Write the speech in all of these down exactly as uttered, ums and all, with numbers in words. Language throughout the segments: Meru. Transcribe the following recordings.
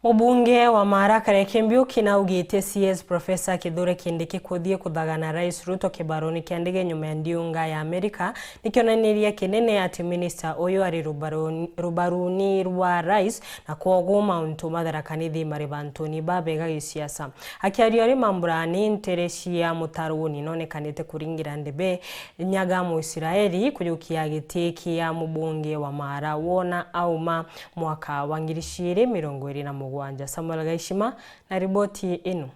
Mubunge wa Maara Kareke Mbiuki naugite C S Professor Kithure Kindiki kuthii kuthagana Rais Ruto kibaruni kia ndege nyuma ya ndiunga ya Amerika ni kionaniria kinene ati minista uyu ari rubaruni, rubaruni rwa Rais, na kwoguo mauntu ma Tharaka Nithi mari bantuni babega gisiasa. Akiaria ari Mamburani, ntere cia Mutaruni nonekanite kuringira ndebe Nyaga Muisraeli kujukia giti kia mubunge wa Maara wona auma mwaka wa ngiri ciiri mirongo iri na mugwanja. Samuel Gaishima na riboti ino.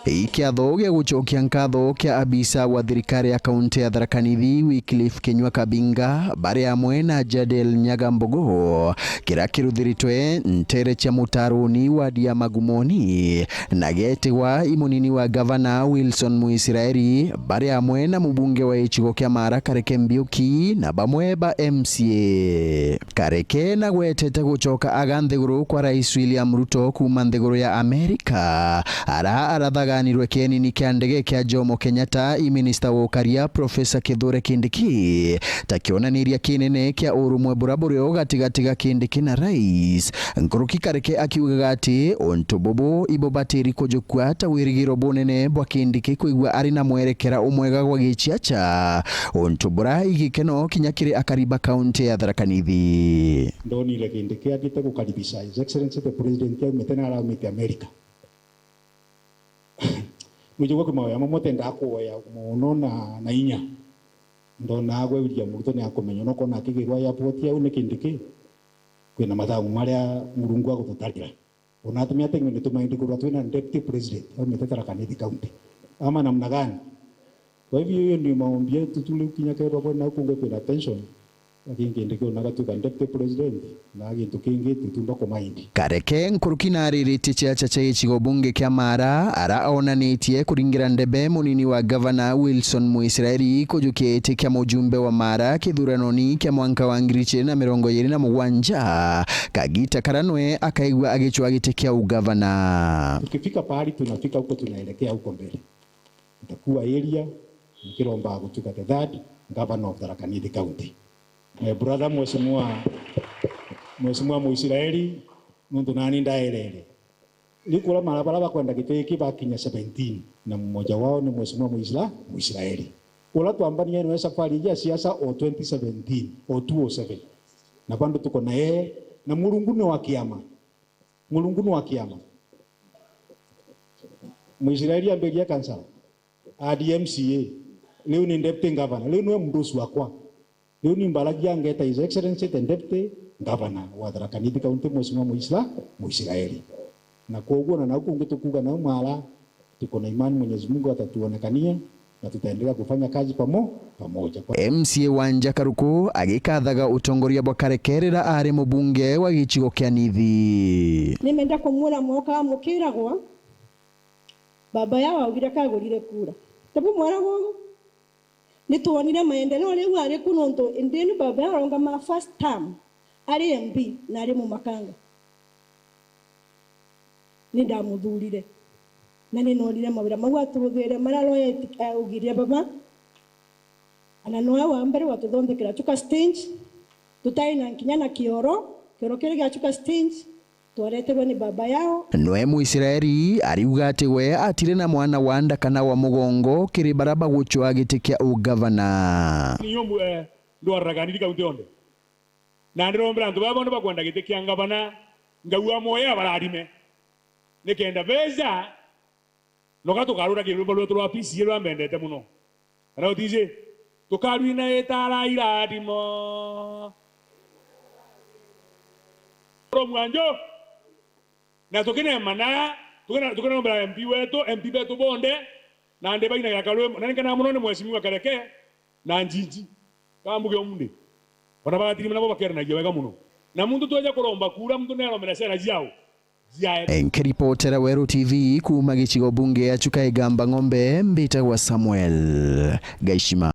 Ikiatho gia gucokia nkatho kia abisa wa thirikari ya kaunti ya Tharaka Nithi, Wycliffe Kinyua Kabinga, bari amwe na Jadel Nyaga Mbogo, kiria kiruthiritwe ntere cia Mutaruni wadi ya Magumoni, na getigwa i munini wa gavana Wilson Muisraeli, bari amwe na mubunge wa gicigo kia Maara Kareke Mbiuki na bamwe ba M C A. Kareke nagwetete gucoka aga nthiguru kwa Rais William Ruto kuuma nthiguru ya Amerika, ara arathaganirwe kienini kia ndege kia Jomo Kenyatta i minista wa ukaria Professor Kithure Kindiki, ta kionaniria kinene kia urumwe bura burio gatigati ga Kindiki na Rais. Nkuruki Kareke akiugaga ati untu bubu ibubatiri kujukua ta wirigiro bunene bwa Kindiki kwigua ari na mwerekera umwega gwa giciaca, untu bura igikeno kinya kiri akari ba kaunti ya Tharaka Nithi. Ndonire Kindiki agite gukaribisha His Excellency the President aumite na araumite America. Mwijigua kwi maoya mamwe tendaa kuoya mono na, na inya. Ndonaa gwe William Ruto ni akumenya, nokona akigirwa airport au ni Kindiki, kwina mathagu maria Murungu agututarira. Ona atumia tengwe ni tumaindi kurwa twina deputy president aumite Tharaka Nithi County. Ama namna gani? Kwa hivyo, hiyo ndio maombi yetu tu, riu kinya kethirwa kwina au kungi kwina tension, lakini Kindiki ona agatuika deputy president, na gintu kingi tutiumba kumaindi. Kareke nkuruki nariritie ciaca cia gicigo bunge kia Maara, ara onanitie kuringira ndebe munini wa gavana Wilson Muisraeli kujukia giti kia mujumbe wa Maara kithuranoni kia mwanka wa ngiri igiri na mirongo iri na mugwanja, kagita kara nwe akaigua agicwa giti kia ugavana. Tukifika pahali tunafika huko, tunaelekea huko mbele. Nitakuwa area, nikiromba gutuika the third governor of Tharaka Nithi County. My brother, Mheshimiwa, Mheshimiwa Muisraeli, nuntu nani ndaerere. Riu kuria mara baria bakwenda giti giki bakinya seventeen, na mmoja wao ni Mheshimiwa Muisra-, Muisraeli. Uria twambanirie nawe safari iji ya siasa o twenty seventeen, o two oh seven. Na bado tuko na yeye, na Murungu ni wa kiama. Murungu ni wa kiama. Muisraeli ambirie kansala, adi M C A, riu ni deputy governor, riu niwe mdosi wakwa. Riu ni mbaragia ngeta His Excellency the Deputy Governor wa Tharaka Nithi County, Mheshimiwa Muisra-, Muisraeli. Na kwoguo na nau kungi tukuuga nau Maara, tuko na imani Mwenyezi Mungu atatuonekania na tutaendelea kufanya kazi pamo-, pamoja. Kwa M C A Wanja Karuku agikathaga utongoria bwa Kareke riria ari mubunge wa gicigo kia Nithi. Nimenda kumwira mwoka mukiragwa, baba yao augire kagurire kura. Tabu mwaragwa ugu. Nitwonire maendeleo riu ari ku nontu ndini baba yao arongama first term ari M P na ari mumakanga. Nindamuthurire. Na ninonire mawira mau aturuthire maria Roya eti-, augire baba. Ana noe wa mbere watuthondekera Chuka stage. Tutai na nkinya na kioro. Kioro kiri gia Chuka stage twareterwe ni baba yao. Noe Muisraeli ariuga ati we atiri na mwana wa nda kana wa mugongo kiri baria bagucwaa giti kia ugavana. Niyo mwe ndwararaga niri kaunti yonthe. Na ndirombera antu baba bonthe bakwenda giti kia ngavana, Ngau amoye abararime. Nikenda beja, noka tukarura kirumba rwetu rwa P C A rwa mbendete muno. Kana utiji? Tukarwina itara irathimo. Oro mwanjo, na tukinemana, tukina-, tukinombera M P wetu, M P betu bonthe, na ndi bainagira karwimbo. Na ningena muno ni Mheshimiwa Kareke na Njiji. Kambuge umundi. Ona bagatiri nabo bakeranagia wega muno. Na muntu tweja kuromba kura, muntu neromera ciana ciao. Ciae. Nkiripotera Weru T V kuuma gicigo bunge ya Chuka Igamba Ng'ombe, mbitagwa Samuel Gaishima.